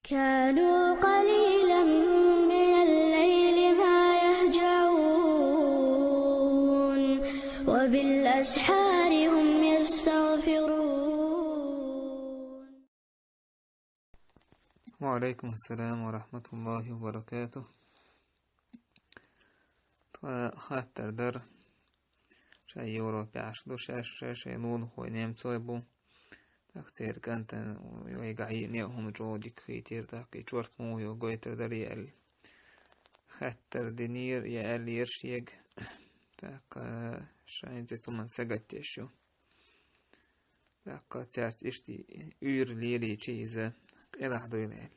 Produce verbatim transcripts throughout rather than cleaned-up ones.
كانوا قليلا من الليل ما يهجعون وبالأسحار هم يستغفرون. وعليكم السلام ورحمة الله وبركاته. Тха хаттар дар. Шай Европе аш ду, шаш, шай, шай лулу хой немцой бу. Так церкантан, йой гаи не хум джо дик хитир, так и чорт му йо гойтер дар ял. Хаттар динир ял ершег. Так, шайн зе цуман сагаттешу. Так церц ишти уйр лили чи иза къелах дуйлел.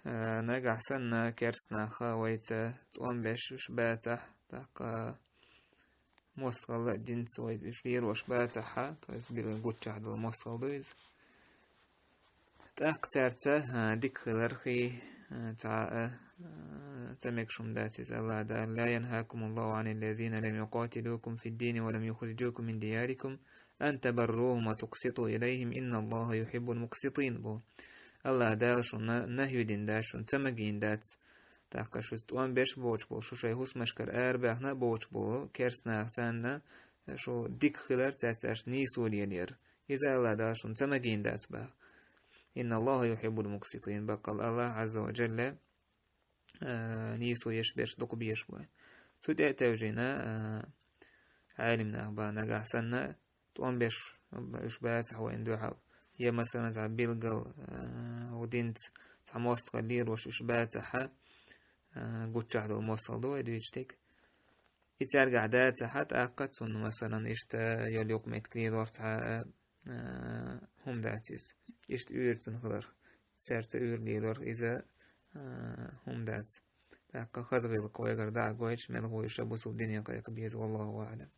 Нагахь санна керснаха вайца тӀом беш уш бацахь, так мостгӀал динц вай уш лируш бацахьа, то есть бил гуччахь дала мостгӀал ду иза. Так церца дик хилар хи, ца, ца мекшум дац иза Аллах Дала: لا ينهاكم الله عن الذين لم يقاتلوكم في الدين ولم يخرجوكم من دياركم أن تبروهم وتقسطوا إليهم إن الله يحب المقسطين бу. Аллах Дала шуна нахьюдин дац, шун ца магин дац. Так шуз тӀом беш боч бу, шу шай хусмашкар ар бахна боч бу, керснах цанна шу дик хилар цацаш нийсу лелер. Иза Аллах Дала шун ца магин дац бах. إن الله يحب المقسطين. Бакъал Аллах Азза ва Джалла нийсу еш берш дукъу беш бу. Цу тӀе тевжина Ӏалимнах ба нагахь санна тӀом беш уш бацахь вайн дуьхьал. Я масалан цхьа билгал гӀудинц цхьа мостгӀал лируш уш бацахьа, гуччахь дала мостгӀал ду вай дуьйцу тик. И цаьргахь дацахьа, тӀаккха цунна масалан иштта йол юкъ метка лируш цхьа хӀум дац иза. Иштта уьйр цун хилар. Церца уьйр лируш иза хӀум дац. ТӀаккха хаза гӀилла койгар дӀа а гойтуш, мел гӀуйша бусул дине кхайкха беза, والله أعلم.